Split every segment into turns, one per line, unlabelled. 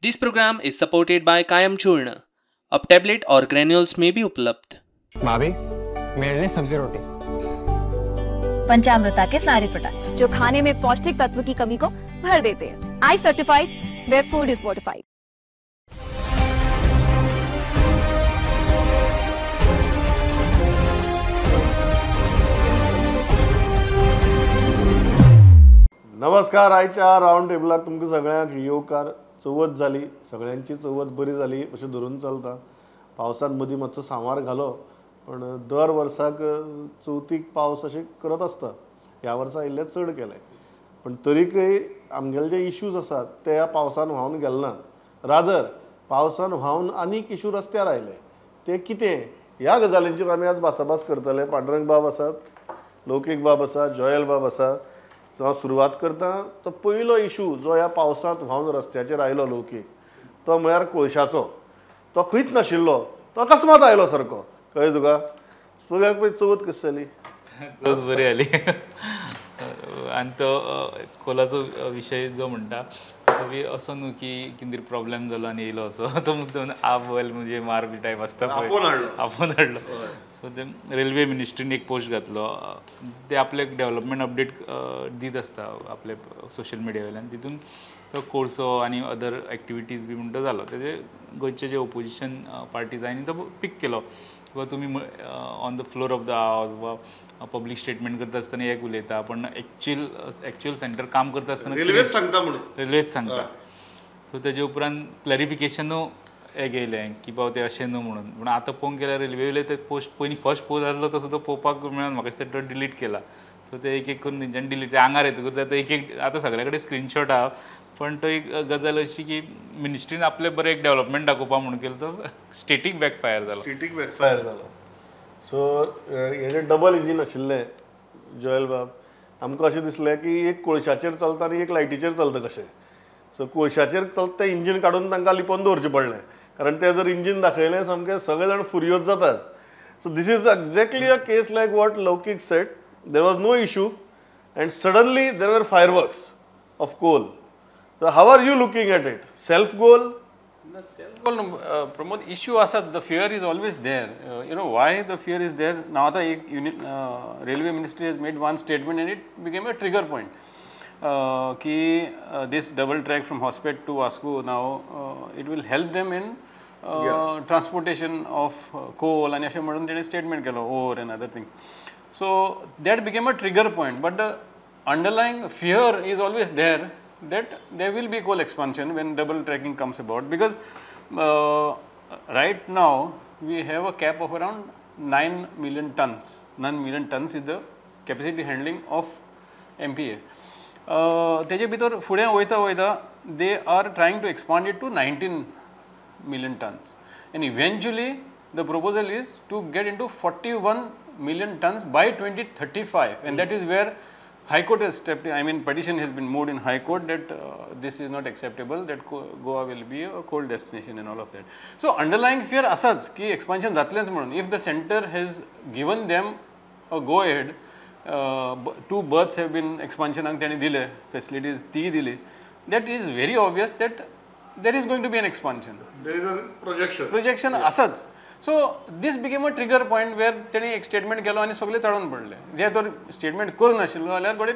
This program is supported by Kayam Churna. अब tablet और granules में भी उपलब्ध।
भाभी, मेरे लिए सब्जी रोटी।
पंचामृता के सारे प्रोडक्ट्स जो खाने में पौष्टिक तत्व की कमी को भर देते हैं। I certified where food is fortified.
नमस्कार, आयच्या रावंड टेबलाक तुमकां सगळ्यांक येवकार। चवथ जाली, सगळ्यांची चवथ बरी जाली अशें धरून चलता। पावसान मदीं मातसो सांवार घालो, पण दर वर्साक चवथीक पावस अशें करत आसता। ह्या वर्सा इल्लें चड केलें, पण तरीकय आमगेले जे इश्यूज आसात ते ह्या पावसान व्हांवन गेले नात। रादर पावसान व्हांवन आनीक इश्यू रस्त्यार आयले, ते कितें ह्या गजालींचेर आमी आज भासाभास करतले। पांडुरंग बाब आसात, लौकीक बाब आसा, जोयल बाब आसा। हांव सुरवात करता तो पयलो इशू जो ह्या पावसांत व्हांवन रस्त्याचेर आयलो लौकीक, तो म्हळ्यार कोळशाचो। तो खंयच नाशिल्लो, तो अकस्मात आयलो सारको। कळ्ळें तुका? सगळ्याक पळय चवथ कशी जाली?
चवथ बरी जाली। आनी तो कोलाचो विशय जो म्हणटा तो बी असो न्हू की कितें तरी प्रॉब्लेम जालो आनी येयलो असो, तो मुद्दम आप म्हणजे मार बी टायप आसता, आपोवन हाडलो। सो ते रेल्वे मिनिस्ट्रीन एक पोस्ट घातलो, ते आपले डेवलपमेंट अपडेट दीत आसता आपले सोशल मिडिया वयल्यान, तितून तो कोळसो आनी अदर एक्टिविटीज बी म्हणटा जालो। तेजे गोंयचे जे ओपोजिशन पार्टीज आनी तो पीक केलो किंवा तुमी on the floor of the house वा पब्लीक स्टेटमेंट करता आसतना एक उलयता, पण एक्चुअल सेंटर काम करता आसतना
रेल्वेच सांगता म्हणून,
रेल्वेच सांगता। सो तेजे उपरांत क्लॅरिफिकेशनूय एक येयलें की बाबा तें अशें न्हू म्हणून। पूण आतां पळोवंक गेल्यार रेल्वे वयले ते पोस्ट पयलीं फर्स्ट पोस्ट आसलो तसो तो पळोवपाक मेळना, म्हाका दिसता तो डिलीट केला। सो ते एक एक करून तेंच्यांनी डिलीट आंगार येतकूच आतां एक एक आतां सगळे कडेन स्क्रिनशॉट आहा। पण तो एक गजाल अशी की मिनिस्ट्रीन आपलें बरें एक डेवलपमेंट दाखोवपा म्हणून केलें, तो स्टेटीक बॅकफायर जालो,
स्टेटीक बॅकफायर जालो। सो हेजें डबल इंजीन आशिल्लें जोयल बाब, आमकां अशें दिसलें की एक कोळशाचेर चलता आनी एक लायटीचेर चलता कशें। सो कोळशाचेर चलता तें इंजीन काडून तांकां लिपोवन दवरचें पडलें, कारण तें जर इंजीन दाखयलें सामकें सगळे जाण फुरियोज जातात। So this is exactly a case like what Loukik said, there was no issue and suddenly there were fireworks of coal. So how are you looking at it? Self goal?
No, self goal no, Pramod, issue asa, the fear is always there. You know why the fear is there? Now the unit, railway ministry has made one statement and it became a trigger point. Ki this double track from Hospet to Vasco now, it will help them in transportation of coal and ashe म्हणून तेणे statement केलो, ore and other things. So that became a trigger point, but the underlying fear is always there that there will be coal expansion when double tracking comes about, because right now we have a cap of around 9 million tons. 9 million tons is the capacity handling of MPA. तेजे भितर फुडें वयता वयता they are trying to expand it to 19 million tons, and eventually the proposal is to get into 41 million tons by 2035, and that is where High Court has stepped in. I mean, petition has been moved in High Court that this is not acceptable, that Goa will be a coal destination and all of that. So underlying fear asach ki expansion जातलेंच म्हणून. If the center has given them a go ahead, two berths have been expansion आंक तेणी दिले, facilities ती दिली, that is very obvious that there is going to be an expansion.
There is a projection.
Projection asach. So this became a trigger point where तेणी एक statement केलो आनी सगळे चडून पडले. जे तर स्टेटमेंट करूं नाशिल्लो जाल्यार घडये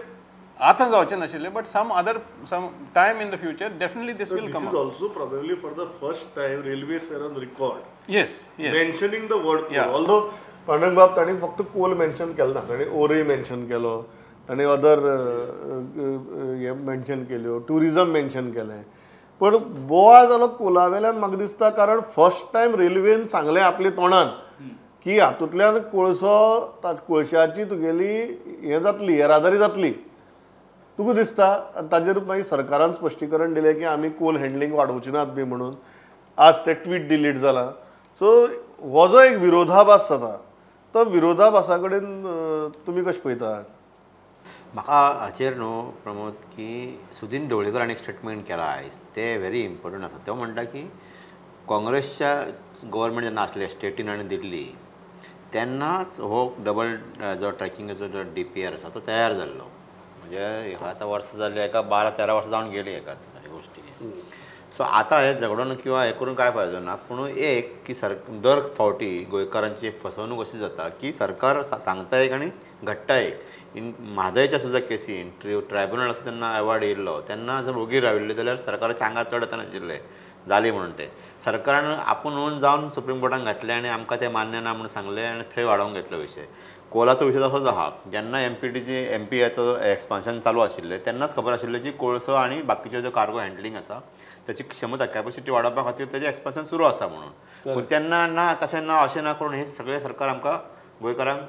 आतां जावचें नाशिल्लें, but some other some time in the future definitely this will come.
This is also probably for the first time railways are on record.
Yes, yes.
Mentioning the word coal. Although Pandurang बाब तांणी फक्त कोल mention केलो ना, तांणी ओरय mention केलो, तांणी other हे mention केल्यो, ट्युरिजम मेन्शन केलें, पण बोवाळ जालो कोला वेल्यान म्हाका दिसता, कारण फर्स्ट टायम रेल्वेन सांगलें आपल्या तोंडान की हातूंतल्यान कोळसो कोळशाची तुगेली हें जातली, येरादारी जातली। तुका दिसता आनी ताजेर मागीर सरकारान स्पश्टीकरण दिलें की आमी कोल हँडलिंग वाडोवचे नात बी म्हणून। आज तें ट्वीट डिलीट जालां। सो हो जो एक विरोधाभास जाता तो विरोधाभासा कडेन तुमी कशें पळयतात?
म्हाका हाचेर न्हू प्रमोद की सुदीन ढवळीकर हाणें एक स्टेटमेंट केलां आयज, तें व्हेरी इम्पोर्टंट आसा. तो म्हणटा की काँग्रेसच्या गव्हर्मेंट जेन्ना आसलें स्टेटीन आनी दिल्ली तेन्नाच हो डबल जो ट्रॅकिंगाचो जो डी पी आर आसा तो तयार जाल्लो. म्हणजे हेका आतां वर्सां जालीं, एका 12-13 वर्सां जावन गेलीं हेका ह्या गोश्टीक. सो आतां हे झगडोन किंवा हें करून कांय फायदो ना. पूण एक की दर फावटी गोंयकारांची फसवणूक अशी जाता की सरकार सांगता एक आनी घडटा एक. इन म्हादयच्या सुद्दां केसीन ट्रायब्युनल आसा तेन्ना अवॉर्ड येयल्लो तेन्ना जर ओगी राविल्ले जाल्यार सरकाराच्या आंगार चड येता नाशिल्ले जाली म्हणून ते सरकारान आपूण जावन सुप्रीम कोर्टान घातलें आनी आमकां तें मान्य ना म्हणून सांगलें आनी थंय वाडोवन घेतलो विशय. कोलाचो विशय तसोच आहा. जेन्ना एमपीटीची एमपीएचो एक्सपान्शन चालू आशिल्लें तेन्नाच खबर आशिल्लें की कोळसो आनी बाकीच्यो ज्यो कार्गो हँडलिंग आसा त्याची क्षमता कॅपॅसिटी वाडोवपा खातीर तेजें एक्सपान्शन सुरू आसा म्हणून. पूण तेन्ना ना तशें ना अशें ना करून हे सगळें सरकार आमकां गोंयकारांक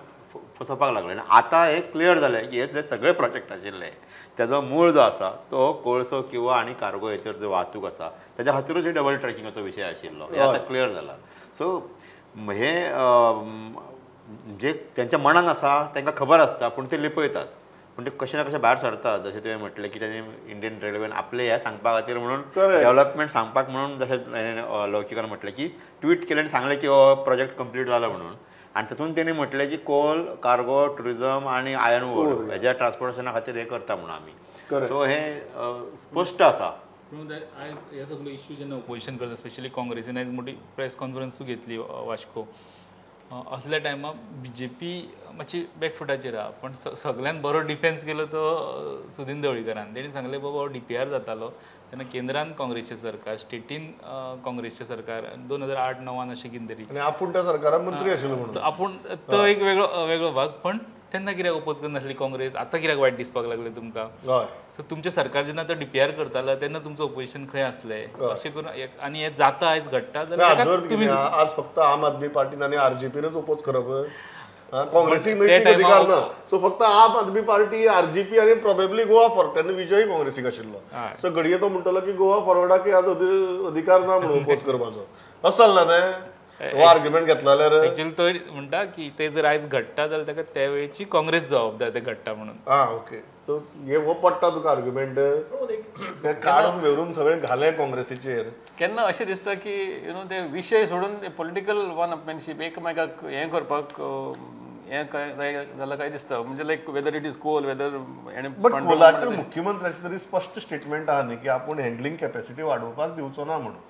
फसोवपाक लागलें. आनी आतां हें क्लियर जालें की हे जे सगळे प्रोजेक्ट आशिल्ले तेजो मूळ जो आसा तो कोळसो किंवा आनी कार्गो हेचेर जो वाहतूक आसा तेज्या खातीरूच डबल ट्रॅकिंगाचो विशय आशिल्लो. हें आतां क्लियर जाला. सो हे जे तेंच्या मनान आसा तांकां खबर आसता पूण ते लिपयतात. पूण ते कशें ना कशें भायर सरता. जशें तुवें म्हटलें की तेणी इंडियन रेल्वेन आपलें हें सांगपा खातीर म्हणून डेवलपमेंट सांगपाक म्हणून जशें लौकिकान म्हटलें की ट्वीट केलें आनी सांगलें की हो प्रोजेक्ट कंप्लीट जाला म्हणून. आनी तातूंत तेणी म्हटलें की कोल, कार्गो, ट्युरिजम आनी आयर्न ओर हेज्या ट्रान्सपोर्टेशना खातीर हें करता म्हणून आमी. सो हें स्पश्ट आसा.
पूण आयज हे सगळे इश्यू जेन्ना ओपोजिशन करता स्पेशली काँग्रेसीन आयज मोठी प्रेस कॉन्फरन्सूय घेतली वास्को असल्या टायमार बी जे पी मातशी बॅकफुटाचेर आहा. पूण सगळ्यान बरो डिफेन्स केलो तो सुदीन ढवळीकरान. तेणी सांगलें बाबा हो डी पी आर जातालो तेन्ना केंद्रान काँग्रेसचें सरकार, स्टेटीन काँग्रेसचें सरकार 2008-9 अशें कितें तरी
आनी आपूण त्या सरकारान मंत्री आशिल्लो म्हणून
आपूण तो एक वेगळो वेगळो भाग. पण तेन्ना कित्याक ओपोज करनासली काँग्रेस, आतां कित्याक वायट दिसपाक लागलें तुमकां? सो तुमचें सरकार जेन्ना तो डी पी आर करतालो तेन्ना तुमचें ओपोजिशन खंय आसलें अशें करून आनी हें जाता आयज घडटा जाल्यार
तुमी आज फक्त आम आदमी पार्टीन आनी आरजीपीनच ओपोज करप, काँग्रेसीक नैतीक अधिकार ना. सो फक्त आम आदमी पार्टी, आरजीपी आनी प्रोबेबली गोवा फॉरवर्ड, तेन्ना विजय काँग्रेसीक आशिल्लो. सो घडये तो म्हणटलो की गोवा फॉरवर्डाक आज अधिकार ना म्हणून ओपोज करपाचो. अशें जालें ना तें हो आर्ग्युमेंट घेतलो जाल्यार
एक्चुअली तो म्हणटा की ते जर आयज घडटा जाल्यार ताका त्या वेळची काँग्रेस जबाबदार ते घडटा म्हणून.
आं ओके. सो हे हो पडटा तुका आर्ग्युमेंट तें काडून व्हरून सगळें घालें काँग्रेसीचेर.
केन्ना अशें दिसता की you know ते विशय सोडून पॉलिटिकल वन अपमॅनशीप एकमेकाक हें करपाक हें जालां काय दिसता. म्हणजे like whether it is coal, whether
but कोलाचेर मुख्यमंत्र्याचें तरी स्पश्ट स्टेटमेंट आहा न्ही की आपूण हँडलिंग कॅपॅसिटी वाडोवपाक दिवचो ना म्हणून.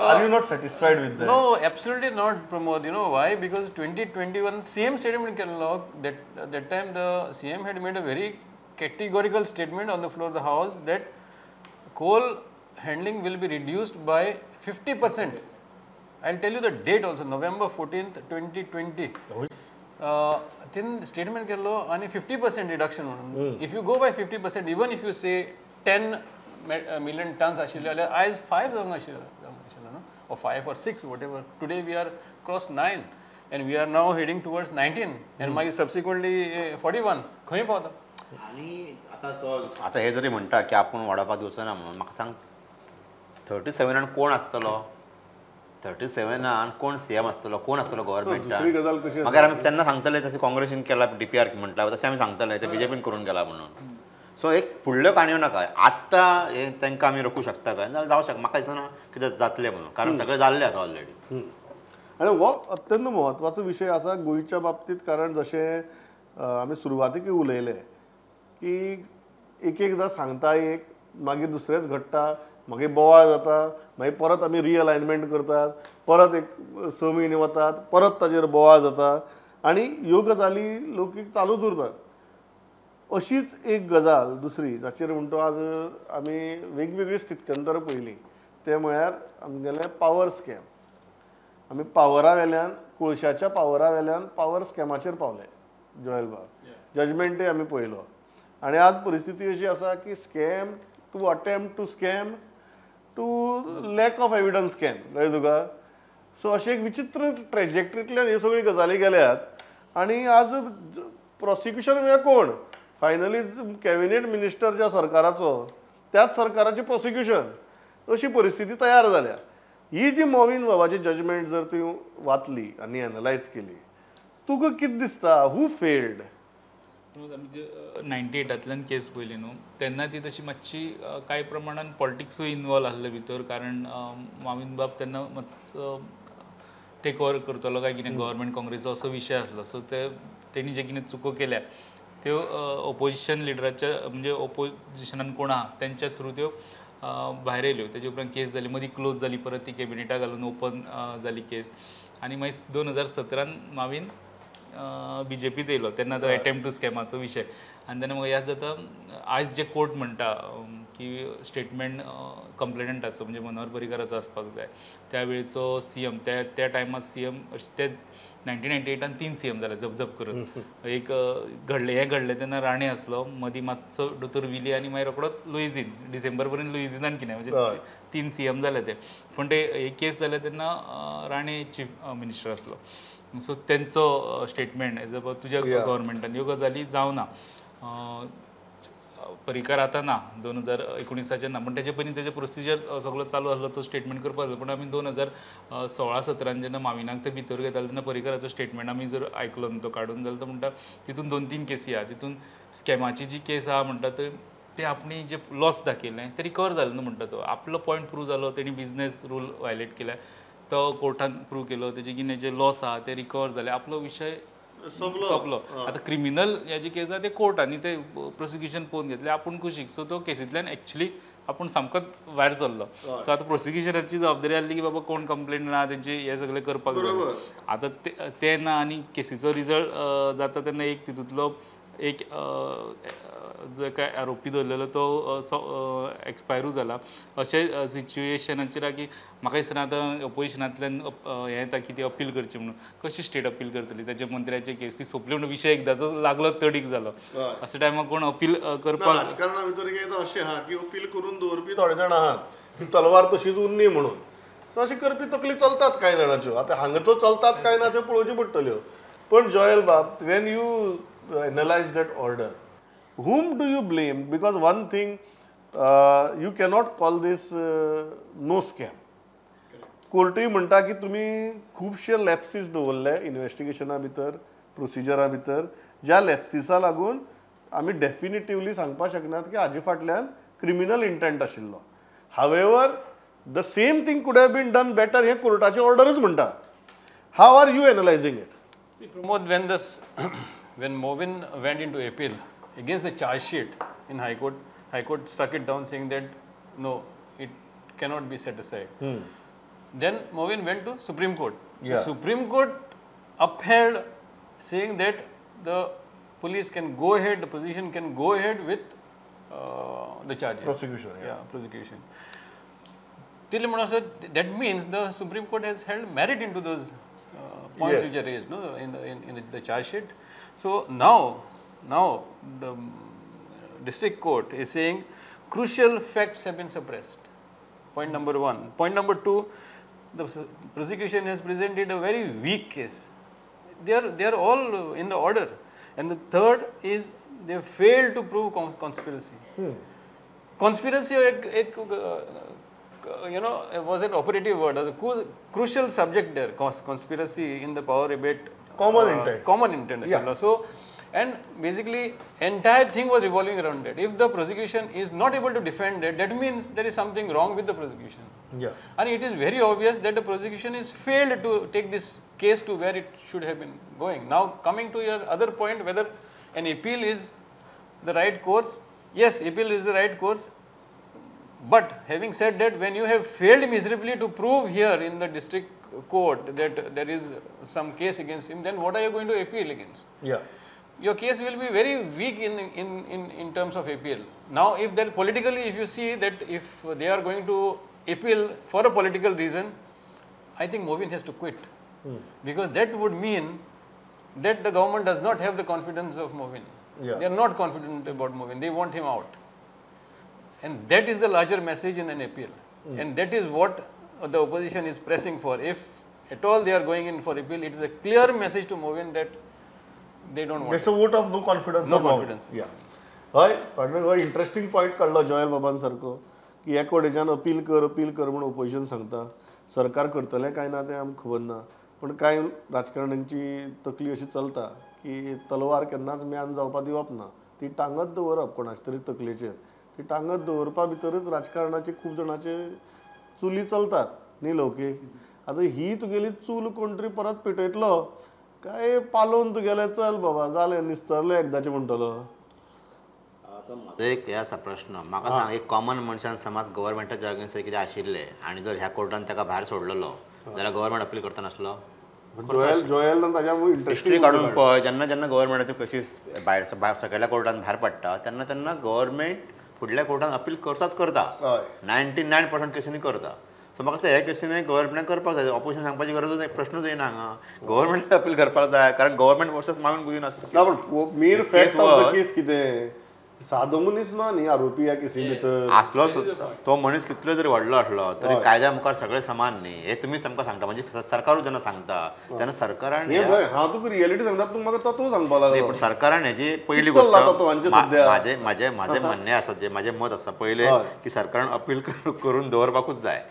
Are you not satisfied with that?
No, absolutely not, Pramod. You know why? Because 2021 same statement केल्लो. That time the CM had made a very categorical statement on the floor of the house that coal handling will be reduced by 50%. I'll tell you the date also, November 14th, 2020. Then statement केल्लो आनी 50% reduction म्हणून. If you go by 50%, even if you say 10 million tons आशिल्ले जाल्यार आयज 5 जावंक आशिल्लो न्हू, or 5 or 6, whatever. Today we are crossed 9 and we are now heading towards 19 and मागीर subsequently 41. खंय पावता?
आनी आतां तो आतां हे जरी म्हणटा की आपूण वाडोवपाक दिवचो ना म्हणून, म्हाका सांग 37 कोण आसतलो? 37 कोण सीएम आसतलो, कोण आसतलो गव्हर्मेंटान? मागीर आमी तेन्ना सांगतले तशें काँग्रेसीन केला डी पी आर म्हणटा तशें आमी सांगतले ते बीजेपीन करून गेला म्हणून. सो एक फुडल्यो काणयो नाका. आत्तां हे तांकां आमी रोखूं शकता काय जाल्यार जावं शकता. म्हाका दिसना कितें जातलें म्हणून, कारण सगळें जाल्लें आसा ऑलरेडी.
आनी हो अत्यंत म्हत्वाचो विशय आसा गोंयच्या बाबतींत. कारण जशें आमी सुरवातीक उलयले की एक एकदां सांगता एक, मागीर दुसरेंच घडटा, मागीर बोवाळ जाता, मागीर परत आमी रिअलायनमेंट करतात, परत एक 6 म्हयने वतात, परत ताजेर बोवाळ जाता आनी ह्यो गजाली लोकीक चालूच उरतात. अशीच एक गजाल दुसरी जाचेर म्हणटा आज आमी वेगवेगळी स्थित्यंतरां पळयलीं तें म्हळ्यार आमगेलें पावर स्कॅम. आमी पावरा वेल्यान, कोळशाच्या पावरा वेल्यान पावर स्कॅमाचेर पावले. जोयल बाब, जजमेंटय आमी पळयलो. आनी आज परिस्थिती अशी आसा की scam to attempt to scam to lack of evidence scam. कळ्ळें तुका? सो अशें एक विचित्र ट्रेजेक्ट्रींतल्यान ह्यो सगळ्यो गजाली गेल्यात. आनी आज प्रोसिक्युशन म्हळ्यार कोण? फायनली कॅबिनेट मिनिस्टर ज्या सरकाराचो त्याच सरकाराचें प्रोसिक्युशन, अशी परिस्थिती तयार जाल्या. ही जी मोविन बाबाची जजमेंट जर तुवें वाचली आनी एनलायज केली, तुका कितें दिसता, हू फेल्ड?
आमी जे 98 केस पळयली न्हू तेन्ना ती तशी मातशी कांय प्रमाणान पॉलिटिक्सूय इनवॉल्व आसलें भितर. कारण माविन बाब तेन्ना मातसो टेक ओवर करतलो काय कितें गव्हर्मेंट काँग्रेसीचो असो विशय आसलो. सो ते तेणी जे कितें चुको केल्या त्यो ओपोजिशन लिडराच्या, म्हणजे ओपोजिशनान कोण आहा तेंच्या थ्रू त्यो भायर येयल्यो. तेजे उपरांत केस जाली, मदीं क्लोज जाली, परत ती कॅबिनेटा घालून ओपन जाली केस. आनी मागीर 2017 मावीन बीजेपीत येयलो तेन्ना तो एटेम्प्ट टू स्कॅमाचो विशय. आनी तेन्ना म्हाका याद जाता आयज जे कोर्ट म्हणटा की स्टेटमेंट कंप्लेनंटाचो म्हणजे मनोहर पर्रीकाराचो आसपाक जाय, त्या वेळचो सी एम त्या त्या टायमार सी एम ते 1998 3 सी एम जाले झपझप करून. एक घडलें हें घडलें तेन्ना राणे आसलो, मदीं मातसो दोतोर विली आनी मागीर रोकडोच लुइझीन, डिसेंबर पर्यंत लुइझिनान कितें म्हणजे 3 सी एम जाले ते. पूण ते हे केस जाले तेन्ना राणे चीफ मिनिस्टर आसलो. सो तेंचो स्टेटमेंट एज अ तुज्या गव्हर्मेंटान ह्यो गजाली जावना. पर्रीकार आतां ना 2019 ना, पूण तेजे पयलीं तेजें प्रोसिजर सगळो चालू आसलो, तो स्टेटमेंट करपाक आसलो. पूण आमी 2016-17 जेन्ना माविनाक ते भितर घेताले तेन्ना पर्रीकाराचो स्टेटमेंट आमी जर आयकलो न्हू तो काडून जाल्यार तो म्हणटा तितून 2-3 केसी आहा, तितून स्कॅमाची जी केस आहा म्हणटा ते आपणी जे लॉस दाखयलें ते रिकवर जालें न्हू म्हणटा तो आपलो पॉयंट प्रूव जालो, तेणी बिजनेस रूल वायलेट केल्या तो कोर्टान प्रूव केलो, तेजे कितें जे लॉस आहा ते रिकवर जाले, आपलो विशय सोंपलो. आतां क्रिमिनल हे जी केस आहा ते कोर्ट आनी ते प्रोसिक्युशन पळोवन घेतलें आपूण कुशीक. सो तो केसींतल्यान एक्चुली आपूण सामकोच भायर सरलो. सो आतां प्रोसिक्युशनाची जबाबदारी आसली की बाबा कोण कंप्लेन ना तेंची हें सगळें करपाक जाय. आतां तें ना आनी केसीचो रिजल्ट जाता तेन्ना एक तितूंतलो एक जो काय आरोपी दवरलेलो तो एक्सपायरूय जाला. अशें सिच्युएशनाचेर की म्हाका दिसना आतां ओपोजिशनांतल्यान हें येता की ती अपील करची म्हणून, कशी स्टेट अपील करतली? तेजे मंत्र्याचे केस ती सोंपली म्हणून विशय एकदांचो लागलो तडीक जालो. अशा टायमार कोण अपील करपाक
राजकारणा भितर कितें अशें आहा की अपील करून दवरपी थोडे जाण आहात, ती तलवार तशीच उरली म्हणून अशें करपी तकली चलतात कांय जाणाच्यो. आतां हांगा तो चलतात काय ना त्यो पळोवच्यो पडटल्यो. पण जोएल बाब, when you analyze that order, whom do you blame? Because one thing, you cannot call this no scam. कोर्टूय म्हणटा की तुमी खुबशे लॅप्सीस दवरले इन्वेस्टिगेशना भितर, प्रोसिजरा भितर, ज्या लॅप्सिसा लागून आमी डेफिनेटिवली सांगपाक शकनात की हाजे फाटल्यान क्रिमिनल इंटेंट आशिल्लो. However the same thing could have been done better हें कोर्टाची ऑर्डरूच म्हणटा. How are you analysing it?
Pramod, when Movin went into appeal against the charge sheet in High Court, High Court struck it down saying that no, it cannot be set aside. Then Movin went to Supreme Court. Yeah. The Supreme Court upheld, saying that the police can go ahead, the prosecution can go ahead with the charges.
Prosecution, yeah.
Yeah, prosecution. That means the Supreme Court has held merit into those points which are raised, no, in the charge sheet. So now the district court is saying crucial facts have been suppressed. Point number 1. Point number 2, the prosecution has presented a very weak case. They are all in the order. And the third is they failed to prove conspiracy. Conspiracy, you know, it was an operative word, a crucial subject there, conspiracy in the power rebate.
Common intent.
Common intent.
Yeah.
So, and basically entire thing was revolving around that. If the prosecution is not able to defend it, that means there is something wrong with the prosecution.
Yeah.
And it is very obvious that the prosecution is failed to take this case to where it should have been going. Now, coming to your other point, whether an appeal is the right course. Yes, appeal is the right course. But having said that, when you have failed miserably to prove here in the district court that there is some case against him, then what are you going to appeal against?
Yeah.
Your case will be very weak in terms of appeal. Now, if that politically, if you see that if they are going to appeal for a political reason, I think Movin has to quit. Because that would mean that the government does not have the confidence of Movin.
Yeah.
They are not confident about Movin. They want him out. And that is the larger message in an appeal. And that is what the opposition is pressing for. If at all they are going in for appeal, it is a clear message to Movin that they don't want.
It's a vote of no confidence.
No confidence.
Yeah. हय, partner, interesting point काडलो Joel बाबान सारको की एक वटेच्यान appeal कर appeal कर म्हूण opposition सांगता, सरकार करतलें काय ना तें आमकां खबर ना, पूण कांय राजकारण्यांची तकली अशी चलता की तलवार केन्नाच म्यान जावपा दिवप ना, ती टांगत दवरप कोणाचे तरी तकलेचेर, ती टांगत दवरपा भितरूच राजकारणाचे खूब जाणाचे चुली चलतात न्ही लौकीक. आतां ही तुगेली चूल कोण तरी परत पेटयतलो काय पालोवन तुगेलें चल बाबा जालें निस्तरलें एकदाचें म्हणटलो.
म्हजो एक हे आसा प्रश्न, म्हाका सांग, एक कॉमन मनशान समज गव्हर्मेंटाच्या अगेन्स्ट कितें आशिल्लें आनी जर ह्या कोर्टान ताका भायर सोडलेलो जाल्यार गव्हर्मेंट अपील करता नासलो?
जोएल ताच्या
हिस्ट्री काडून पळय, जेन्ना जेन्ना गव्हर्मेंटाच्यो केसीस भायर सकयल्या कोर्टान भायर पडटा तेन्ना तेन्ना गव्हर्मेंट फुडल्या कोर्टान अपील करताच करता, 99% केसींनी करता. सो म्हाका दिसता ह्या केसीन गव्हर्मेंटान करपाक जाय, ऑपोजिशन सांगपाची गरजूच प्रश्नूच येना हांगा. गव्हर्मेंटान अपील करपाक जाय, कारण गव्हर्मेंट वर्सस मागून बुदीन आसता.
पूण main fact of the case कितें, सादो मनीस ना न्ही आरोपी ह्या केसी भितर
आसलो सुद्दां, तो मनीस कितलो जरी व्हडलो आसलो तरी कायद्या मुखार सगळे समान न्ही. हे तुमीच आमकां सांगता, म्हणजे सरकारूच जेन्ना सांगता तेन्ना सरकारान,
हांव तुका रियलिटी सांगता, तूं म्हाका तूं सांगपाक लागलो.
पूण सरकारान हेजी पयली गोश्ट, म्हाजें म्हाजें म्हाजें म्हणणें आसा, जें म्हाजें मत आसा पयलें की सरकारान अपील करून दवरपाकूच जाय.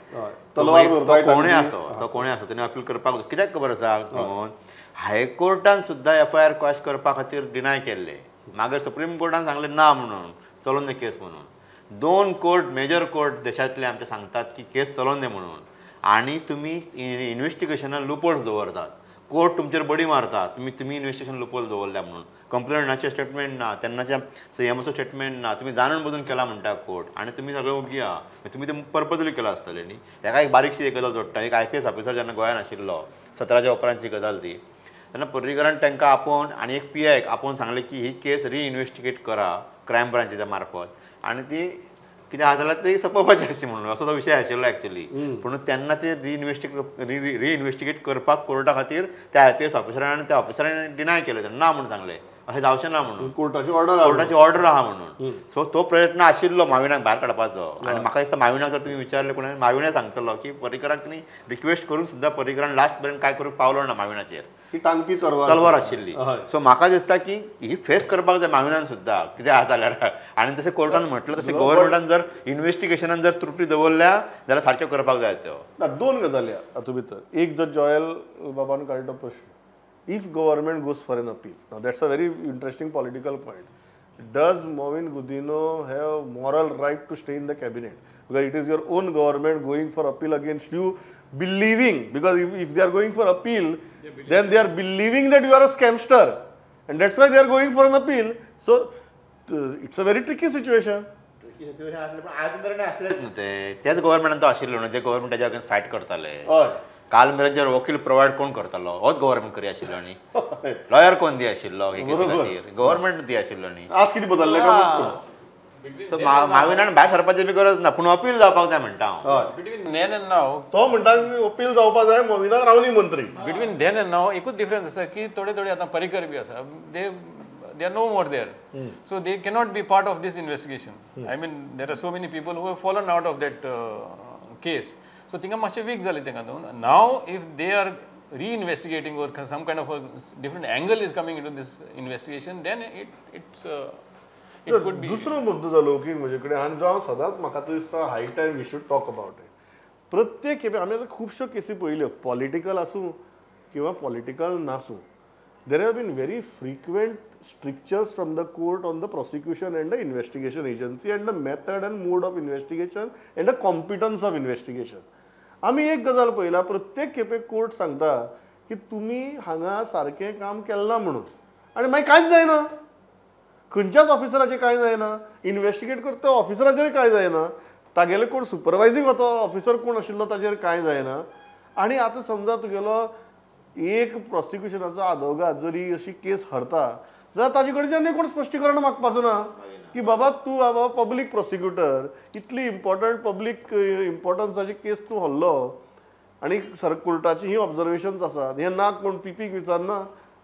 तो कोणूय आसो, तो कोणूय आसो, तेणी अपील करपाक. कित्याक खबर आसा, म्हणून हायकोर्टान सुद्दां एफआयआर क्वॉश करपा खातीर डिनाय केल्लें, मागीर सुप्रीम कोर्टान सांगलें ना म्हणून चलोवन दी केस म्हणून. 2 कोर्ट मेजर कोर्ट देशांतले आमचे सांगतात की केस चलोवन दी म्हणून, आनी तुमी इन्वेस्टिगेशनान लुपोल्स दवरतात, कोर्ट तुमचेर बडी मारता, तुमी तुमी इन्वेस्टिगेशन लुपोल दवरल्या म्हणून, कंप्लेनंटाचें स्टेटमेंट ना, तेन्नाच्या सीएमाचो स्टेटमेंट ना, तुमी जाणून बुजून केला म्हणटा कोर्ट, आनी तुमी सगळे ओगी आहा, तुमी तें पर्पजली केलां आसतलें न्ही. हेका एक बारीकशी एक गजाल जोडटा, एक IPS officer जेन्ना गोंयान आशिल्लो 17च्या उपरांतची गजाल ती, तेन्ना पर्रीकरान तांकां आपोवन आनी एक PI आपोवन सांगलें की ही केस रिइन्वेस्टिगेट करा क्रायम ब्रांचीच्या मार्फत, आनी ती कितें आहा जाल्यार ती सोंपोवपाची अशी म्हणून, असो तो विशय आशिल्लो एक्चुली. पूण तेन्ना ते रिइन्वेस्टिगेट करपाक कोर्टा खातीर त्या IPS ऑफिसरान आनी त्या ऑफिसरान डिनाय केलें, ना म्हणून सांगलें अशें जावचें ना म्हणून,
कोर्टाची
ऑर्डर आहा म्हणून. सो तो प्रयत्न आशिल्लो माविनाक भायर काडपाचो. आनी म्हाका दिसता माविनाक जर तुमी विचारलें कोणें, माविना सांगतलो की पर्रीकराक तुमी रिक्वेस्ट करून सुद्दां पर्रीकरान लास्ट मेरेन कांय करूंक पावलो ना, माविनाचेर तलवार आशिल्ली. सो म्हाका दिसता की ही फेस करपाक जाय माविनान सुद्दां कितें आहा जाल्यार. आनी जशें कोर्टान म्हटलें तशें गव्हर्मेंटान जर इन्वेस्टिगेशनान जर त्रुटी दवरल्या जाल्यार सारक्यो करपाक जाय त्यो.
ना, 2 गजाली हातूंत भितर. एक, जो जोएल बाबान काडलो प्रश्न, if government goes for an appeal, now that's a very interesting political point. Does Mauvin Godinho have moral right to stay in the cabinet? Because it is your own government going for appeal against you, believing, because if they are going for appeal, then they are believing that you are a scamster, and that's why they are going for an appeal. So it's a very tricky situation.
Tricky situation आसलें, पण आज मेरेन आसलेंच न्हू तें. त्याच गव्हर्मेंटान तो आशिल्लो न्हू जे गव्हर्मेंट ताच्या अगेन्स्ट फायट करताले. काल मेरेन जर वकील प्रोवायड कोण करतालो, होच गव्हर्मेंट करी आशिल्लो न्ही, लॉयर कोण दी आशिल्लो हे केसी खातीर, गव्हर्मेंट दी आशिल्लो न्ही.
आज कितें बदल्लें काय?
सो माविनान भायर सरपाची बी गरज ना, पूण अपील जावपाक जाय म्हणटा हांव.
बिटवीन then and नाव
तो म्हणटा अपील जावपाक जाय, माविनाक रावनी मंत्री.
बिटवीन then and नाव एकूच डिफरन्स आसा की थोडे थोडे आतां पर्रीकर बी आसा, they are no more there. So they cannot be part of this investigation. I mean, there are so many people who have fallen out of that case. So थिंगा मातशें week जालें तेंका. Now if they are reinvestigating or some kind of a different angle is coming into this investigation, then it could be.
दुसरो मुद्दो जालो की म्हजे कडेन, आनी जो हांव सदांच म्हाका तो दिसता high time we should talk about it. प्रत्येक खेपे आमी आतां खुबश्यो केसी पळयल्यो, पॉलिटिकल आसूं किंवा political नासूं, there have been very frequent strictures from the court on the prosecution and the investigation agency and the method and mode of investigation and the competence of investigation. आमी एक गजाल पळयला, प्रत्येक खेपे कोर्ट सांगता की तुमी हांगा सारकें काम केलें ना म्हणून, आनी मागीर कांयच जायना, खंयच्याच ऑफिसराचें कांय जायना, इन्वेस्टिगेट करता ऑफिसराचेर कांय जायना, तागेले कोण सुपरवायजींग वता ऑफिसर कोण आशिल्लो ताचेर कांय जायना. आनी आतां समजा तुगेलो एक प्रोसिक्युशनाचो आदवोगाद जरी अशी केस हरता जाल्यार ताजे कडच्यान कोण स्पश्टीकरण मागपाचो ना की बाबा तूं बाबा पब्लीक प्रोसिक्युटर, इतली इम्पॉर्टंट पब्लीक इम्पॉर्टन्साची केस तूं हरलो आनी सर कोर्टाची ही ऑब्जर्वेशन्स आसात, हें ना कोण पीपीक विचारना,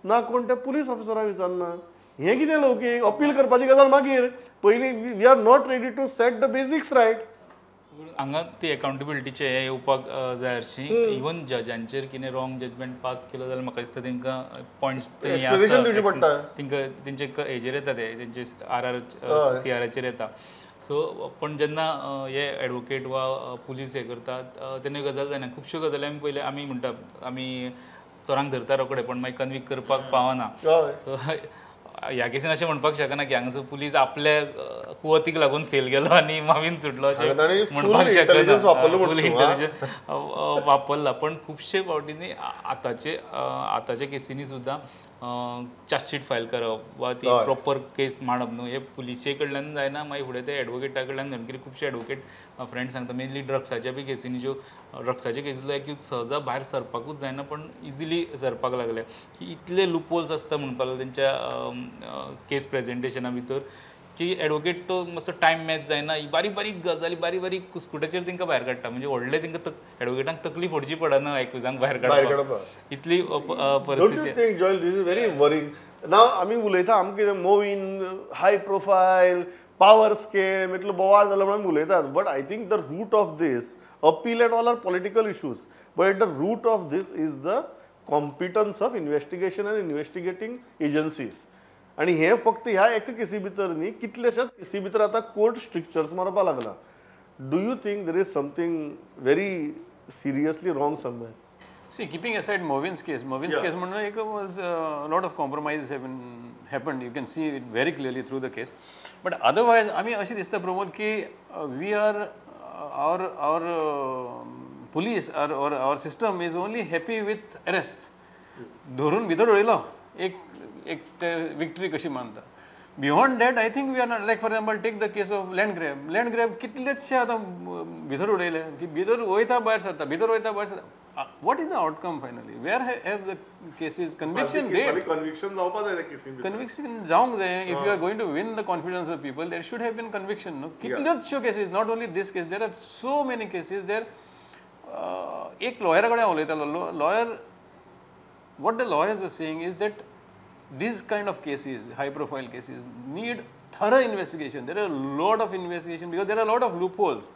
ना कोण त्या पुलीस ऑफिसराक विचारना. हें कितें लौकीक अपील करपाची गजाल मागीर, पयलीं we are not ready to set the basics right.
हांगा ती अकाउंटेबिलिटीचे हे येवपाक जाय हरशीं. इवन जजांचेर कितें रॉंग जजमेंट पास केलो जाल्यार म्हाका दिसता तांकां पॉयंट्स तांकां तेंचे हेजेर येता, ते तेंचे आर आर सी आराचेर येता. सो पण जेन्ना हे एडवोकेट वा पुलीस हे करतात तेन्ना गजाल जायना. खुबश्यो गजाली आमी पयले आमी म्हणटा आमी चोरांक धरता रोखडे, पण मागीर कन्विक्ट करपाक पावना. सो ह्या केसीन अशें म्हणपाक शकना की हांगासर पुलीस आपल्या कुवतीक लागून फेल गेलो आनी मावीन सुटलो अशें म्हणपाक शकना. फूल इंटेलिजन्स वापरला, पण खुबशे फावटींनी आतांचे आतांच्या केसींनी सुद्दां चार्जशीट फायल करप वा ती प्रॉपर केस मांडप न्हू, हे पुलिसे कडल्यान जायना, मागीर फुडें ते एडवोकेटा कडल्यान जायना. कित्याक खुबशे एडवोकेट फ्रेंड सांगता, मेनली ड्रग्साच्या बी केसींनी, ज्यो ड्रग्साच्या केसींतलो एक्यूज सहजा भायर सरपाकूच जायना, पण इजिली सरपाक लागले की इतले लुपोल्स आसता म्हणपाक लागले तेंच्या केस प्रेजेंटेशना भितर की एडवोकेट तो मातसो टायम मॅच जायना, बारीक बारीक गजाली बारीक बारीक कुस्कुटाचेर तांकां भायर काडटा. म्हणजे व्हडले तांकां एडवोकेटांक तकली फोडची पडना एक्युजांक भायर काडपाक, इतली परिस्थिती.
This is very worrying. नाव आमी उलयता, आमकां कितें Movin high profile power scheme इतलो बोवाळ जालो म्हणून उलयतात, but I think the root of this appeal and all are political issues, but the root of this is the competence of investigation and investigating agencies. आनी हे फक्त ह्या एका केसी भितर न्ही, कितल्याशाच केसी भितर आतां कोर्ट स्ट्रिक्चर्स मारपाक लागला. Do you think there is something very seriously wrong somewhere?
See, keeping aside Movin's case, Movin's case म्हणून एक was lot of compromise have been happened, you can see it very clearly through the case. But otherwise आमी अशें दिसता प्रमोद की we are our our police or our system is only happy with arrest. धरून भितर उडयलो एक एक ते विक्ट्री कशी मानता. Beyond that I think we are not, like for example take the case of land grab. Land grab कितलेशे आतां भितर उडयले की भितर वयता भायर सरता, भितर वयता भायर सरता. What is the outcome finally? Where have the cases conviction rate?
Conviction जावपा जाय त्या केसीन.
कन्विक्शन जावंक जाय. If you are going to win the confidence of people there should have been conviction. न्हू, कितल्योचश्यो cases, not only this case, there are so many cases there. एक लॉयरा कडेन हांव उलयतालो, lawyer, what the lawyers are saying is that these kind of cases, high profile cases, need thorough investigation. There are a lot of investigation because there are a lot of loopholes.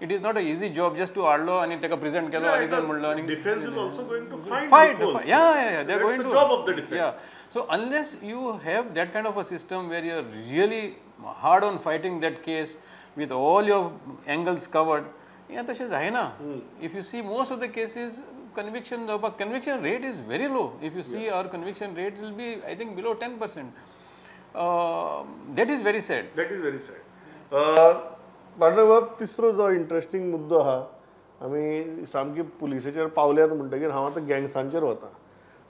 It is not an easy job just to हाडलो आनी ताका present केलो आनी तें म्हणलो आनी
defence is also going to find loopholes.
Yeah, yeah, yeah. They are going to
the job of the defence.
Yeah. So unless you have that kind of a system where you are really hard on fighting that case with all your angles covered, हें तशें जायना. If you see most of the cases, conviction जावपाक conviction rate is very low. If you see our conviction rate will be I think below 10%. That is very sad.
That is very sad. Partner बाब, तिसरो जो interesting मुद्दो आहा, आमी सामकी पुलिसेचेर पावल्यात म्हणटकीर हांव आतां गँग्सांचेर वता.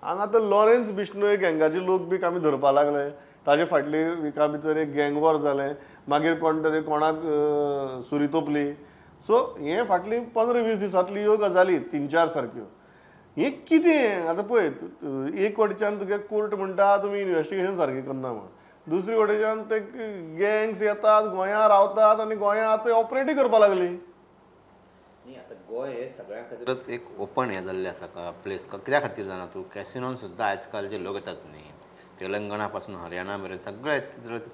हांगा आतां लॉरेन्स बिश्नोय गँगाचे लोक बी आमी धरपा लागले, ताजे फाटले विका भितर एक गँग वॉर जालें, मागीर कोण तरी कोणाक सुरी तोपली. सो हे फाटली 15-20 दिसांतली ह्यो गजाली 3-4 सारक्यो. हें कितें आतां पळय, एक वटेच्यान तुगे कोर्ट म्हणटा तुमी इन्वेस्टिगेशन सारकें करना म्हण, दुसरी वटेच्यान ते गँग्स येतात गोंयांत रावतात आनी गोंयांत आतां ऑपरेटूय करपाक लागली.
न्ही, आतां गोंय हे सगळ्यां खातीरच एक ओपन हें जाल्लें आसा प्लेस. कित्या खातीर जाणा तूं, कॅसिनोन सुद्दां आयज काल जे लोक येतात न्ही, तेलंगणा पासून हरियाणा मेरेन सगळे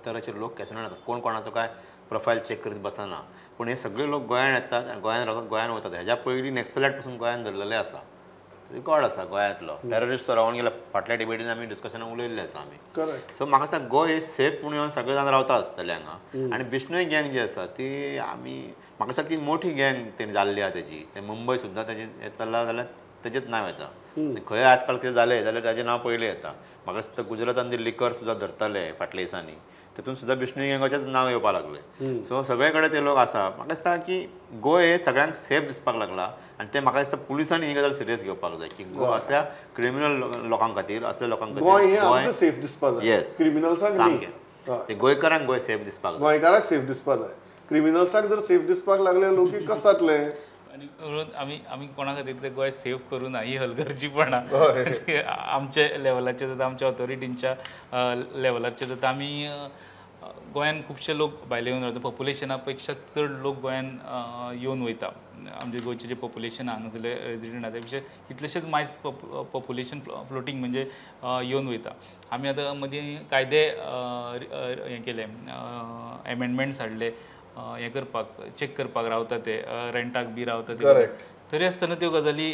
तरेचे लोक कॅसिनोन येतात. कोण कोणाचो काय प्रोफायल चॅक करीत बसना, पूण हे सगळे लोक गोंयांत येतात आनी गोंयांत रावतात, गोंयांत वतात. हेज्या पयलीं नॅक्सलायट पासून गोंयांत धरलेले आसा, रिकॉर्ड आसा गोंयांतलो. टेररिस्ट रावन गेल्या फाटल्या डिबेटीन आमी डिस्कशनान उलयल्ले आसा आमी.
करेक्ट.
सो म्हाका दिसता गोंय हे सेफ म्हणून येवन सगळे जाण रावता आसतले हांगा. आनी बिश्नोय गँग जी आसा ती आमी म्हाका दिसता ती मोठी गँग तेणी जाल्ली आसा तेजी. ते मुंबय सुद्दां तेजें हें चल्लां जाल्यार तेजेंच नांव येता. खंय आजकाल कितें जालें जाल्यार ताजें नांव पयलें येता. म्हाका दिसता गुजरातान जे लिकर सुद्दां धरताले फाटल्या दिसांनी, तेतून सुद्दां बिश्नोय गँगाचेंच नांव येवपाक लागलें. सो सगळे कडेन ते लोक आसा. म्हाका दिसता की गोंय हे सगळ्यांक सेफ दिसपाक लागला आनी ते म्हाका दिसता पुलिसांनी ही गजाल सिरियस घेवपाक जाय की असल्या क्रिमिनल लोकां खातीर, असल्या लोकां खातीर
गोंय हें आमकां सेफ दिसपाक जाय.
येस,
क्रिमिनल्सांक
सामकें. ते गोंयकारांक गोंय सेफ दिसपाक जाय,
गोंयकारांक सेफ दिसपाक जाय. क्रिमिनल्सांक जर सेफ दिसपाक लागले लोक कशें जातलें?
आनी म्हणून आमी आमी कोणा खातीर ते गोंय सेफ करूं ना ही हलगर्जीपणां आमच्या लेवलाचेर जाता, आमच्या ऑथॉरिटींच्या लेवलाचेर जाता. आमी गोंयान खुबशे लोक भायले येवन रावता, पॉप्युलेशना पेक्षा चड लोक गोंयान येवन वयता. आमचे गोंयचें जें पॉप्युलेशन आहा हांगासरले रेजिडंट आहा त्या पेक्षा कितलेशेच मायज पॉप्युलेशन फ्लोटींग म्हणजे येवन वयता. आमी आतां मदीं कायदे हें केले, एमेंडमेंट्स हाडले हें करपाक, चॅक करपाक रावता ते रेंटाक बी रावता ते, तरी आसतना त्यो गजाली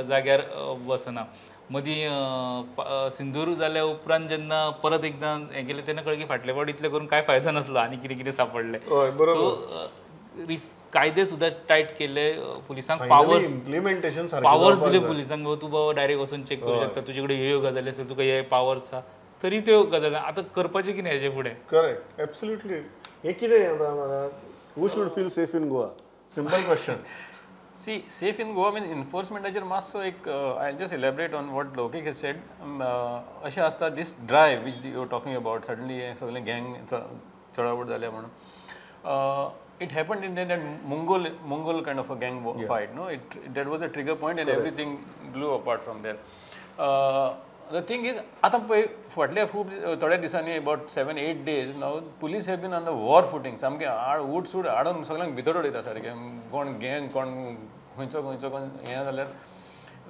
जाग्यार बसना. मदीं सिंदूर जाल्या उपरांत जेन्ना परत एकदां हें केलें तेन्ना कळ्ळें की फाटले फावट इतलें करून कांय फायदो नासलो आनी कितें कितें सांपडलें. सो कायदे सुद्दां टायट केले, पुलिसांक पावर्स
इम्प्लिमेंटेशन
पावर्स दिले पुलिसांक, बाबा तूं बाबा डायरेक्ट वचून चॅक करूं शकता, तुजे कडेन ह्यो गजाली आसा, तुका हे पावर्स आसा, तरी त्यो गजाली आतां करपाचें कितें हेजे फुडें.
Correct, absolutely. हें कितें आतां म्हाका, who should feel safe in Goa? Simple question.
See, safe in Goa means enforcement मातसो एक I just elaborate on what Loukik has said. अशें आसता, this drive which you are talking about, suddenly हें सगळें गँग चडावट जाल्या म्हणून, it happened in that Mongol kind of a gang fight, no? It that was a trigger point and everything blew apart from there. The thing is, आतां पळय, फाटल्या खूब थोड्या दिसांनी, about 7-8 days now, police have been on the war footing. सामकें आड उट सूट हाडून सगळ्यांक भितर उडयता सारकें. कोण गँग, कोण खंयचो खंयचो कोण हें जाल्यार,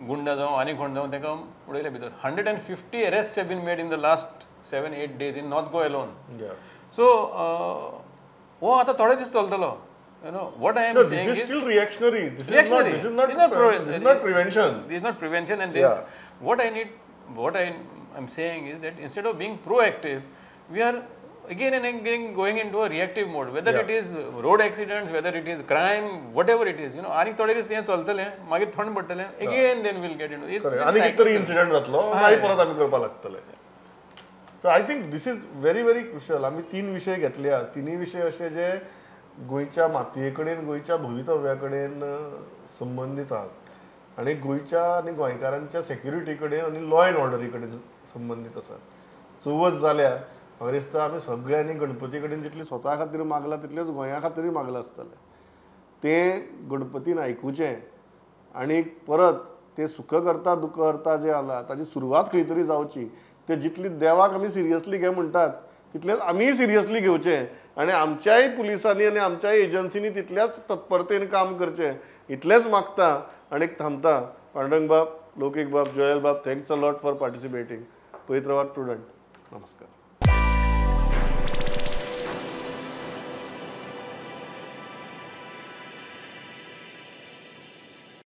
गुंडा जावं आनी कोण जावं, ताका उडयले भितर. 150 arrest have been made in the last 7-8 days in North Goa alone. So हो आतां थोडे दीस चलतलो. You know what I am
No,
saying
this is
is
still reactionary. This is not.
Reactionary.
This is not.
It's not
this is not prevention.
This is not prevention, and this, what I need, what I am saying is that instead of being proactive, we are again and again going into a reactive mode. Whether it is road accidents, whether it is crime, whatever it is, आनी थोडे दीस हें चलतलें, मागीर थंड पडटलें, again then we'll get into it's
Correct.
very
आनी कितें तरी
cyclical.
इन्सिडंट जातलो, मागीर परत आमी करपाक लागतले. So I think this is very very crucial. आमी तीन विशय घेतल्या, तिनूय विशय अशे जे गोंयच्या मातये कडेन, गोंयच्या भवितव्या कडेन संबंदीत आहात आनी गोंयच्या आनी गोंयकारांच्या सेक्युरिटी कडेन आनी लॉ एंड ऑर्डरी कडेन संबंदीत आसात. चवथ जाल्या, म्हाका दिसता आमी सगळ्यांनी गणपती कडेन जितली स्वता खातीर मागलां, तितलेंच गोंया खातीरूय मागलां आसतलें. तें गणपतीन आयकुचें आनी परत ते सुख करता दुःख हरता जें आला ताजी सुरवात खंय तरी जावची. ते जितली देवाक आमी सिरियसली घे म्हणटात, तितलेंच आमीय सिरियसली घेवचें आनी आमच्याय पुलिसांनी आनी आमच्याय एजन्सीनी तितल्याच तत्परतेन काम करचें, इतलेंच मागता आनी थांबता. पांडुरंग बाब, लौकीक बाब, जोयल बाब, thanks a lot for participating. पळयत रावात प्रुडंट. नमस्कार.